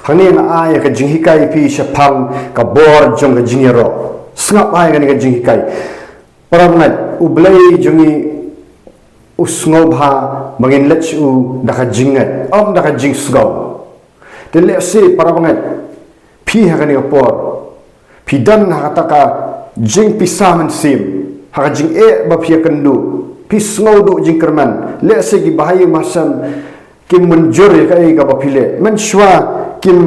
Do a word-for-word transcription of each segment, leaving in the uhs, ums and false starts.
Hangne nga ai ka jinghikai phi shaphang ka bor jong ka jingïaroh. Sngap ai kane ka jinghikai. Para bangeit, U Blei jong ngi u sngewbha ba ngin leit sha u da ka jingngeit, ym da ka jingsngew. Te lehse para bangeit, phi ha kane ka por phi don ha kata ka jingpisa mynsiem, ha ka jingeh ba phi ïakynduh, phi sngew duh jingkyrmen. Lehse ki bahaïing bahasem kim mynjur ïa kaei kaba phi leh. Mynshuwa kim,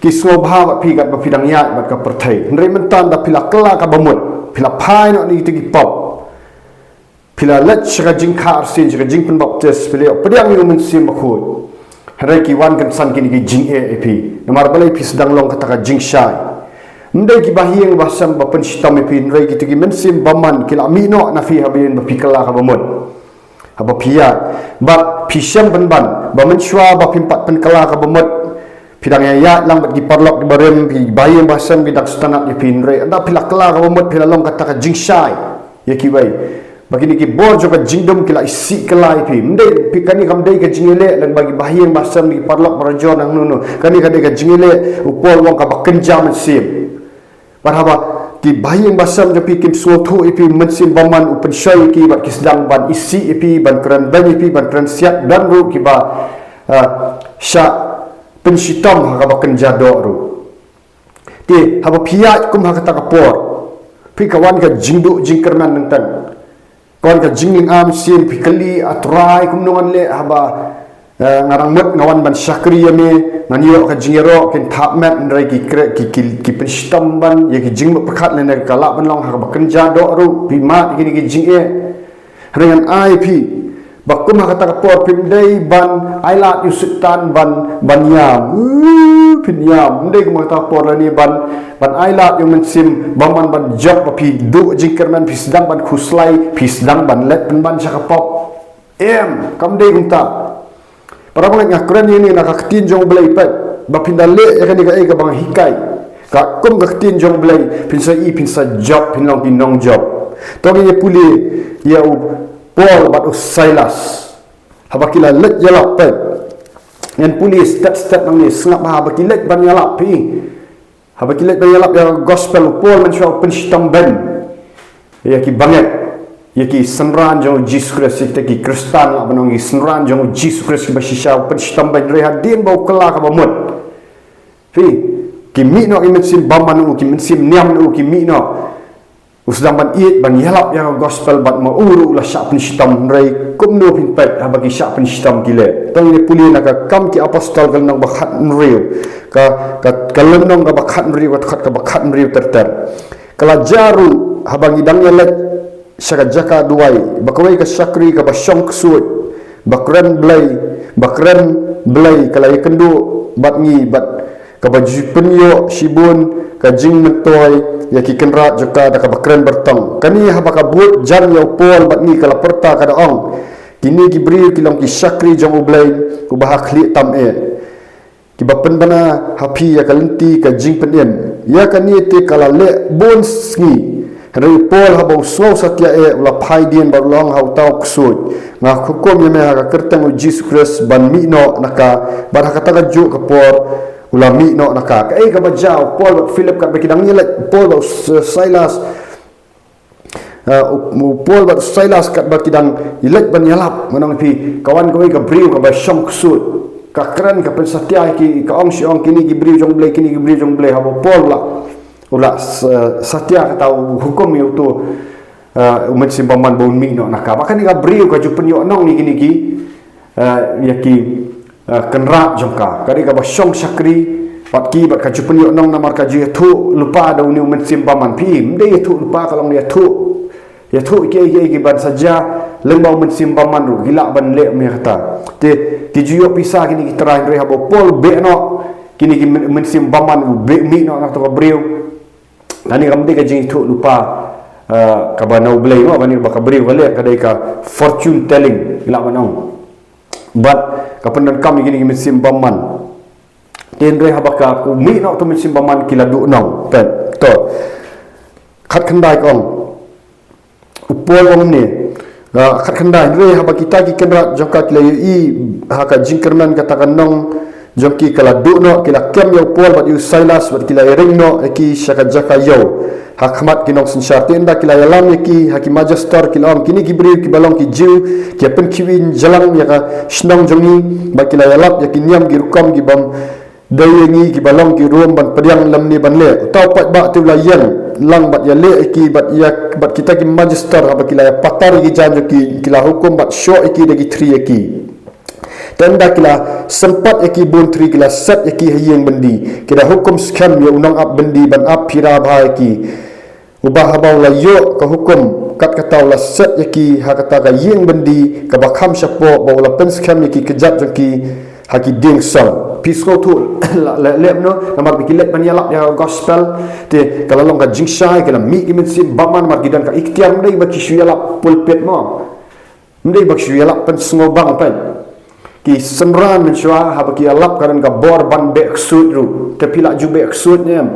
ki sngewbha bad phi katba phi dang ïaid bad ka pyrthei. Hynrei mynta da phi la kylla kaba mut, phi la phai noh na kita ki pop. Phi la leit sha ka jingkha arsien, sha ka jingpynbaptis, phi la ïoh pdiang ïa u Mynsiem Bakhuid. Hynrei ki wan kynsan kine ki jingeh ïa phi. Namar balei? Phi sdang long kata ka jingshai. Ym dei ki bahaïing bahasem ba pynshitom ïa phi, hynrei kita ki mynsiem bymman ki la mih noh na phi haba ïeng ba phi kylla kaba mut. Haba phi ïaid bad phi shem pynban ba mynshuwa ba phim pat pynkylla kaba mut, phi dang ïaid lang bad ki paralok kiba rim, ki bahaïing bahasem ki dang sngewtynnat ïa phi, hynrei ynda phi la kylla kaba mut phi la long kata ka jingshai ïa kiwei. Ba kine ki bor jong ka jingdum ki la isih kylla ïa phi. Ym dei, phi, kane kam dei ka jingïaleh lem bad ki bahaïing bahasem, ki paralok barajor, nangno nangno. Kane ka dei ka jingïaleh, u Paul u ong, kaba kynja mynsiem. Bad haba ki bahaïing bahasem jong phi kim sngewthuh ïa phi, u Mynsiem Bymman u pynshoi ïa ki bad ki sdang ban isih ïa phi, ban kren beiñ ïa phi, ban kren siat, don ruh kiba, ah, shah pynshitom ha kaba kynja doh ruh. Te haba phi ïaid kum ha kata ka por, phi, ka wan ka jingduh jingkyrmen teng teng. Ka wan ka jinglyngngoh mynsiem, phi kylli, A Trai, kumno ngan leh haba, eh, nga dang mut nga wan ban shakri ïa me, ngan ïoh ka jingïaroh? Kin thap met, hynrei ki kre-, ki, ki, ki pynshitom ban ïa ki jingmut pyrkhat lane ka lah ban long ha kaba kynja doh ruh, phi mad ïa kine ki jingeh. Hynrei ngan ai phi ba kum ha kata ka por phim dei ban ailad ïa u Soitan ban, ban ïam. Uh, phin ïam. Ym dei kum ha kata ka por lane ban, ban ailad ïa u Mynsiem Bymman ban jop ba phi duh jingkyrmen, phi sdang ban khuslai, phi sdang ban leit pynban sha ka pop. Em, kam dei kumta. Para bangeit, nga kren ïa kane na ka ktien jong U Blei pat, ba phin da leh ïa kane kaei kaba nga hikai. Ka kum ka ktien jong U Blei, phin sa ïohi, phin sa jop, phin long ki nongjop. To ngin ïa pule ïa u Paul bad u Silas. Haba ki la leit ïalap pat. Ngan pule step step nangne, sngap bha, haba ki leit ban ïalap, phi. Haba ki leit ban ïalap ïa ka gospel, u Paul mynshuwa u pynshitom beiñ ïa ki bangeit, ïa ki synran jong u Jisu Khrist, ïa kita ki Khristan, lah ban ong ki synran jong u Jisu Khrist kiba shisha, u pynshitom beiñ, hynrei hadien ba u kylla kaba mut, phi, ki mih noh ki mynsiem bymman na u, ki mynsiem niam na u ki mih noh. U sdang ban ïeit ban ïalap ïa ka gospel bad ma u ruh u la shah pynshitom, hynrei kumno phin peit haba ki shah pynshitom ki leh? To ngin ïa pule na ka Kam ki Apostol ka lynnong ba khathynriew, ka, ka, ka lynnong kaba khathynriew, ka dkhot kaba khathynriew ter ter. Ka la jia ruh haba ngi dang ïaleit sha ka jaka duwai, ba kawei ka shakri kaba shong ksuid, ba kren Blei, ba kren Blei, ka la ïakynduh bad ngi, bad kaba ju pynïoh shibun ka jingmyntoi ïa ki kynrad jong ka da kaba kren byrtong. Kane haba ka bud jan ïa u Paul bad ngi, ka la pyrta, ka da ong, kine ki briew ki long ki shakri jong U Blei uba ha khlieh tam eh, kiba pynbna ha phi ïa ka lynti ka jingpynim. Ïa kane te ka la leh bun sngi. Hynrei u Paul haba u sngew satia eh, u la phai dien bad u la ong ha uta u ksuid, nga hukum ïa me ha ka kyrteng u Jisu Khrist ban mih noh na ka. Bad ha kata kajuh ka por u la mih noh na ka. Kaei kaba jia? U Paul bad Philip katba ki dang ïaleit, u Paul bad u S-, Silas, eh, u, u Paul bad u Silas katba ki dang ïaleit ban ïalap, ngan ong ïa phi, ka wan kawei ka briew kaba shong ksuid. Ka kren, ka pynsatia ïa ki, ka ong shi ong, kine ki briew jong U Blei, kine ki briew jong U Blei. Haba u Paul u la, u la s-, satia, kata u hukum ïa uto, eh, u mynsiem bymman ba un mih noh na ka. Ba kane ka briew ka ju pynïoh nong ïa kine ki, eh, ïa ki, eh, kynrad jong ka. Ka dei kaba shong shakri bad ki, bad ka ju pynïoh nong namar ka ju ïathuh lypa da une u mynsiem bymman. Phi, ym dei ïathuh lypa, ka long ïathuh, ïathuh kiei kiei kiban sa jia, lyngba u mynsiem bymman ruh ki lah ban leh ïa kata. Te ki ju ïoh pisa kine ki trai, hynrei haba u Paul u beh noh, kine ki myn-, mynsiem bymman u beh, mih noh na kato ka briew. Kane kam dei ka jingïathuh lypa, eh, kaba na U Blei mo, kane ba ka briew ka leh, ka dei ka fortune telling, ki lah ban ong. Bad ka pyndonkam ïa kine ki mynsiem bymman. Te hynrei haba ka, u mih noh uto u mynsiem bymman, ki la duh nong. Peit to. Khatkhyndai ka ong. U Paul u ong ne, ah, khatkhyndai, hynrei haba kita ki kynrad jong ka ki la ïohi ha ka jingkyrmen kata ka nong, jong ki ka la duh noh, ki la kem ïa u Paul bad ïa u Silas bad ki la ïaring noh ïa ki sha ka jaka ïew ha khmat ki nongsynshar. Te ynda ki la ïalam ïa ki ha ki magister, ki la ong, kine ki briew ki ba long ki Jiw ki ïa pynkhih jlang ïa ka shnong jong ngi, bad ki la ïalap ïa ki niam ki rukom ki bym dei ïa ngi ki ba long ki Rom ban pdiang lymne ban leh. Uta u paidbah te u la ïeng lang bad ïaleh ïa ki bad ïa, bad kita ki magister, haba ki la ïa patar ïa ki jaiñ jong ki, ki la hukum bad shoh ïa ki da ki thri ïa ki. Te ynda ki la sympat ïa ki bun thri, ki la set ïa ki ha ïing byndi. Ki da hukum skhem ïa u nongap byndi ban ap phira bha ïa ki, uba haba u la ïoh ka hukum kat kata u la set ïa ki ha kata ka ïing byndi kaba kham shapoh, ba u la pynskhem ïa ki kjat jong ki ha ki dieng song. Phi sngewthuh la, la, leh kumno, namar ba ki leit ban ïalap ïa ka gospel, te ka la long ka jingshai, ki la mih ki mynsiem bymman, namar ki don ka iktiar, ym dei ba ki shu ïalap pulpit mo. Ym dei ba ki shu ïalap pynsngewbang, peit. Ki synran mynshuwa haba ki ïalap ka don ka bor ban beh ksuid ruh. Te phi la ju beh ksuid ne em?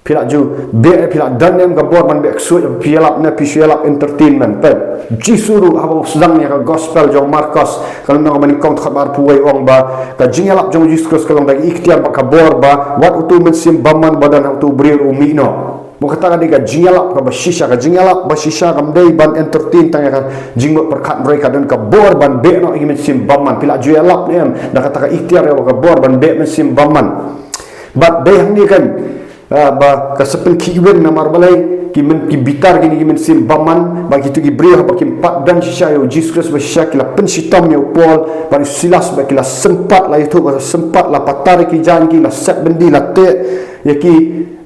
Phi la ju beh, phi la don ne em ka bor ban beh ksuid, phi ïalap ne phi shu ïalap entertainment, peit. Jisu ruh haba u sdang ïa ka gospel jong Markos, ka lynnong kaba nyngkong dkhot arphew wei, u ong ba ka jingïalap jong u Jisu Khrist ka long da ka iktiar bad ka bor, ba wat utu u mynsiem bymman ba don ha utu u briew ruh u mih noh. Bad kata ka dei ka jingïalap kaba shisha, ka jingïalap ba shisha kam dei ban entertain tang ïa ka jingmut pyrkhat, hynrei ka don ka bor ban beh noh ïa ki mynsiem bymman. Phi la ju ïalap ne em da kata ka iktiar ïa ka bor ban beh mynsiem bymman? Bad dei hangne kan, ah, ba ka sa pynkhih win, namar balei? Ki myn, ki bitar kine ki mynsiem bymman, ba kito ki briew haba kim pat don shisha ïa u Jisu Khrist ba shisha, ki la pynshitom ïa u Paul bad u Silas, bad ki la sympat, la ïathuh ba sympat, la patar ïa ki jaiñ ki, la set byndi, la teh ïa ki,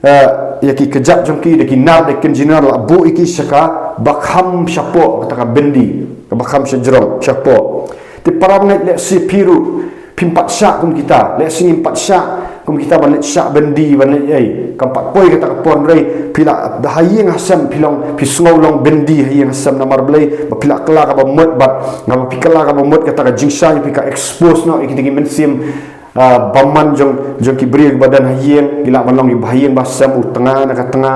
eh, ïa ki kjat jong ki da ki nar da ki kynjinner, la buh ïa ki sha kaba kham shapoh, kata ka byndi, kaba kham shajrong, shapoh. Te para bangeit, lehse phi ruh phim pat shah kum kita, lehse ngim pat shah kum kita ban leit shah byndi, ban leit ei, kam pat poi kata ka por, hynrei phi la ha ïing ha sem, phi long, phi sngew long byndi ha ïing ha sem, namar balei? Ba phi la kylla kaba mut, bad haba phi kylla kaba mut, kata ka jingshai jong phi ka expose noh ïa kita ki mynsiem, ah, bymman jong, jong ki briew kiba don ha ïing, ki lah ban long kiba ha ïing ba sem, u tnga na ka tnga,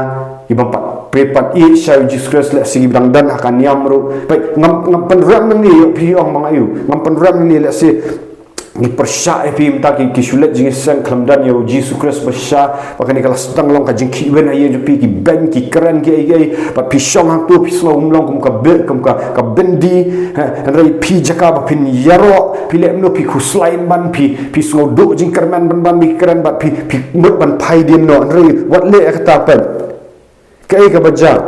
ki bym pat, phi pat ïeit sha u Jisu Khrist, lehse kiba dang don ha ka niam ruh. Peit, ngam, ngam pynrem nangne, ïoh phi ong ma nga ïoh, ngam pynrem nangne, lehse ngi pyrshah ïa phi mynta ki, ki shu leit jingïaseng khlem don ïa u Jisu Khrist ba shisha, ba kane ka la sdang long ka jingkhih win ha ïing jong phi, ki beiñ, ki kren, ki ei ki ei, bad phi shong hangto, phi sngew kum long kum ka bi-, kum ka, ka byndi, ha, hynrei phi jaka ba phin ïaroh, phi leh kumno, phi khuslai ban, phi, phi sngew duh jingkyrmen ban, ban phi kren, bad phi, phi mut ban phai dien noh, hynrei wat leh kata, peit. Kaei kaba jia?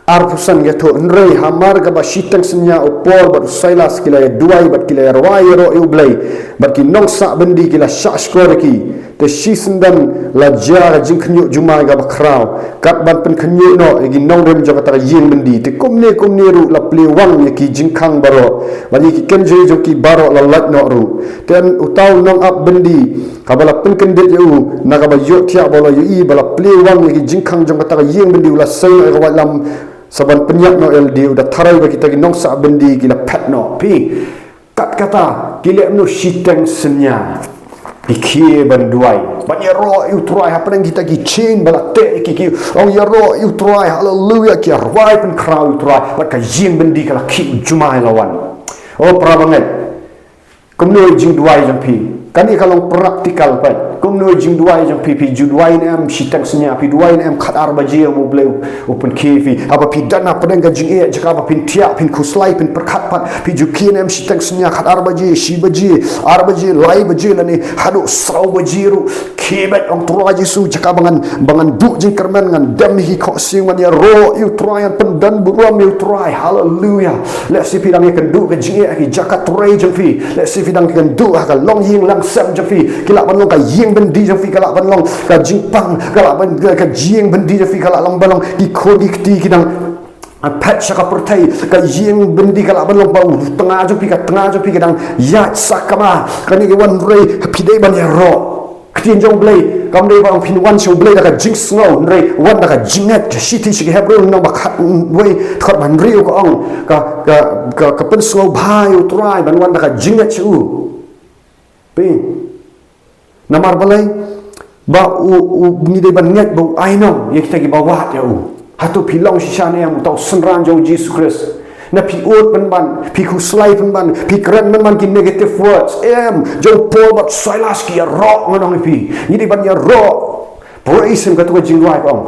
Arphew san, ïathuh: Hynrei hamar kaba shiteng synñia u Paul bad u Silas ki la ïaduwai bad ki la ïarwai ïaroh ïa U Blei, bad ki nongsah byndi ki la shahshkor ïa ki, te shisyndon la jia ka jingkhynñiuh jumai kaba khraw, kat ban pynkhynñiuh noh ïa ki nongrim jong kata ka ïing byndi. Te kumne kumne ruh la plie wang ïa ki jingkhang baroh, bad ïa ki kynjri jong ki baroh la lait noh ruh. Te uta u nongap byndi, haba la pynkyndit ïa u na kaba ïohthiah, ba u la ïohi ba la plie wang ïa ki jingkhang jong kata ka ïing byndi, u la sei noh ïa ka waitlam sa ban pynïap noh ïa lade. U da tharai ba kita ki nongsah byndi ki la phet noh. Phi, kat kata, ki leh kumno? Shiteng synñia ki khie ban duwai, ban ïaroh ïa U Trai hapdeng kita ki chain ba la teh ïa ki, ki ong, "Ïaroh ïa U Trai, haleluya," ki ïarwai pynkhraw ïa U Trai, bad ka ïing byndi ka la khih jumai, la wan. O para bangeit, kumno ïa jingduwai jong phi? Kane ka long practical, peit. Kumno ïa jingduwai jong phi? Phi ju duwai ne em shiteng synñia? Phi duwai ne em khatar baje, U Blei u pynkhie ïa phi? Haba phi don hapdeng ka jingeh, jaka ba phin thiah, phin khuslai, phin pyrkhat pat, phi ju khie ne em shiteng synñia, khatar baje, shi baje, ar baje, lai baje, lane haduh saw baje ruh? Khie beit, ong, "Trai Jisu, jaka ba ngan, ba ngan duh jingkyrmen, ngan dem ha ki khohsiew, ngan ïaroh ïa U Trai, ngan pyndonburom ïa U Trai." Haleluya. Lehse phi dang ïakynduh ka jingeh ha ki jaka trei jong phi. Lehse phi dang ïakynduh ha ka longïing longsem jong phi. Ka lah ban long ka ïing byndi jong phi, ka lah ban long ka jingpang, ka lah ban, ka, ka jingïing byndi jong phi ka lah long ban long ki khun ki kti ki dang phet sha ka pyrthei. Ka ïing byndi ka lah ban long ba u tnga jong phi, ka tnga jong phi ka dang ïaid sakma. Kane ka wan, hynrei phi dei ban ïaroh. Ka ktien jong U Blei kam dei ba ong phin wan sha U Blei da ka jingsngew, hynrei wan da ka jingngeit. Shithi sha ki Hebru lynnong ba khatwei, dkhot ba hynriew ka ong, ka, ka, ka, ka pynsngew bha ïa U Trai, ban wan da ka jingngeit sha u. Phi, namar balei? Ba u, u, ngi dei ban ngeit ba u ainong ïa kita kiba wad ïa u. Hato phi long shisha ne em uta u synran jong U Jisu Khrist? Na phi ud pynban, phi khuslai pynban, phi kren pynban ki negative words. Em, jong Paul bad Silas ki ïaroh ngan ong ïa phi. Ngi dei ban ïaroh. Praise him, kato ka jingduwai ka ong.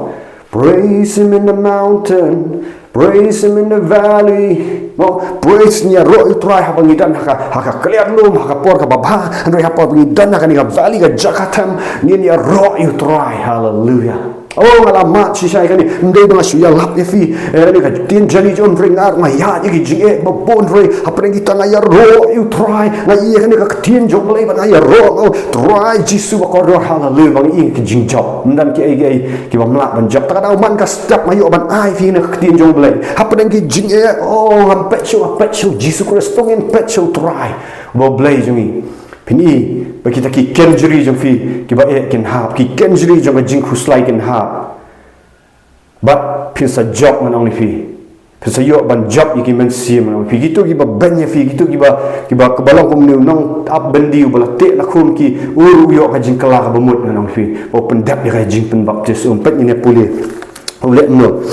Praise him in the mountain. Praise him in the valley. Mo, praise, ngi ïaroh ïa u Trai haba ngi don ha ka, ha ka kliar lum, ha ka por kaba bha, hynrei ha por ba ngi don ha kane ka valley, ka jaka them, ngin ïaroh ïa u Trai. Hallelujah. Oh, nga la mad shisha ïa kane, ym dei ba nga shu ïalap ïa phi. Eh, kane ka ktien jong ngi jong ring ar, nga ïaid ïa ki jingeh ba bun, hynrei hapdeng kita nga ïaroh ïa u Trai. Nga ïa kane ka ktien jong U Blei ba nga ïaroh, oh, Trai Jisu ba kordor, hallelujah, ba nga ïa ki jingjop. Ym don kiei kiei kiba ym lah ban jop. Ta ka daw man ka step nga ïoh ban ai phi na ka ktien jong U Blei. Hapdeng ki jingeh, oh, ngam peit shuh, ngam peit shuh Jisu Khrist, to ngin peit shuh u Trai, ba U Blei jong ngi. Phin i ba kita ki kynjri jong phi kiba eh kin hap, ki kynjri jong ka jingkhuslai kin hap. Bad phin sa jop, ngan ong ïa phi. Phin sa ïoh ban jop ïa ki mynsiem, ngan ong ïa phi. Kito kiba beiñ ïa phi, kito kiba, kiba, kiba long kum une u nongap byndi uba la teh na khum ki, u ruh u ïoh ka jingkylla kaba mut, ngan ong ïa phi. U pyndep ïa ka jingbaptis, um peit ïa kane pule. U leh kumno?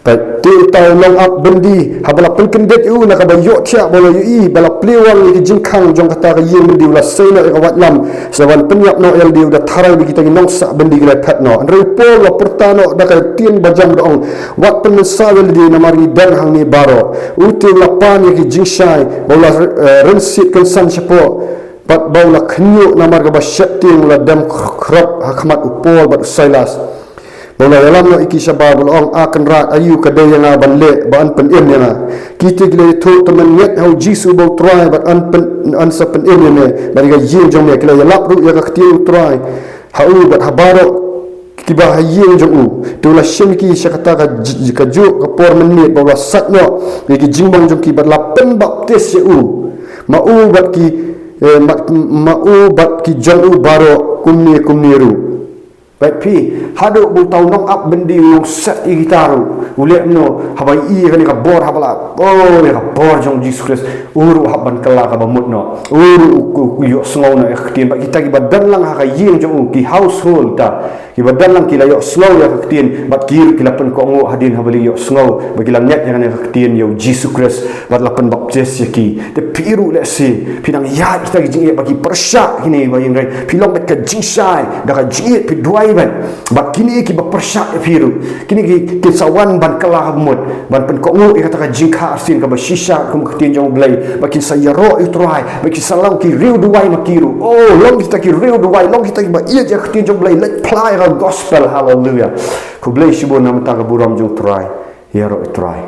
Peit, te uta u nongap byndi, haba la pynkyndit ïa u na kaba ïohthiah ba u la ïohi ba la plie wang ïa ki jingkhang jong kata ka ïing byndi, u la sei noh ïa ka waitlam, sa ban pynïap noh ïa lade, u da tharai ba kita ki nongsah byndi ki la phet noh. Hynrei u Paul u la pyrta noh da ka ktien bajam, u da ong, wat pynmynsaw ïa lade, namar ngi don hangne baroh. U te u la pan ïa ki jingshai, ba u la, eh, rynsied kynsan shapoh, bad ba u la khynñiuh, namar kaba sheptieng u la dem khrop ha khmat u Paul bad u Silas. Ba u la ïalam noh ïa ki shabar, ba u la ong, A Kynrad, aïu ka dei ïa nga ban leh ba yn pynim ïa nga? Kita ki la ïathuh, tymmen ngeit ha u Jisu uba u Trai, bad yn pyn-, yn sa pynim ïa me bad ïa ka ïing jong me. Ki la ïalap ruh ïa ka ktien u Trai ha u bad ha baroh kiba ha ïing jong u. Te u la shim ïa ki sha kata ka j-, kajuh ka por mynmiet, ba u la sait noh ïa ki jingmong jong ki bad la pynbaptis ïa u, ma u bad ki, eh, ma, ma u bad ki jong u baroh kumne kumne ruh. Peit phi, haduh ba uta u nongap byndi u ïoh set ïa kita ruh, u leh kumno? Haba ïohi ïa kane ka bor, haba la, oh, ïa ka bor jong Jisu Khrist, u ruh u hap ban kylla kaba mut noh. U ruh u, u, u ïohsngew noh ïa ka ktien. Bad kita kiba don lang ha ka ïing jong u, ki household ta, kiba don lang ki la ïohsngew ïa ka ktien, bad ki ruh ki la pynkohnguh hadien haba la ïohsngew, ba ki la ngeit ïa kane ka ktien ïa u Jisu Khrist, bad la pynbaptis ïa ki. Te phi ruh lehse phi nang ïaid kita ki jingeh ba ki pyrshah kine ba ïeng rei. Phi long bad ka jingshai, da ka jingeh phi duwai bad, bad kine kiba pyrshah ïa phi ruh, kine ki, kin sa wan ban kylla kaba mut, ban pynkohnguh ïa kata ka jingkha arsien kaba shisha kum ka ktien jong U Blei, ba kin sa ïaroh ïa u Trai, ba kin sa long ki riew duwai ma ki ruh. Oh, long kita ki riew duwai, long kita kiba ïeit ïa ka ktien jong U Blei, leit phla ïa ka gospel, haleluya. Khublei shibun namar ka burom jong u Trai. Ïaroh ïa u Trai.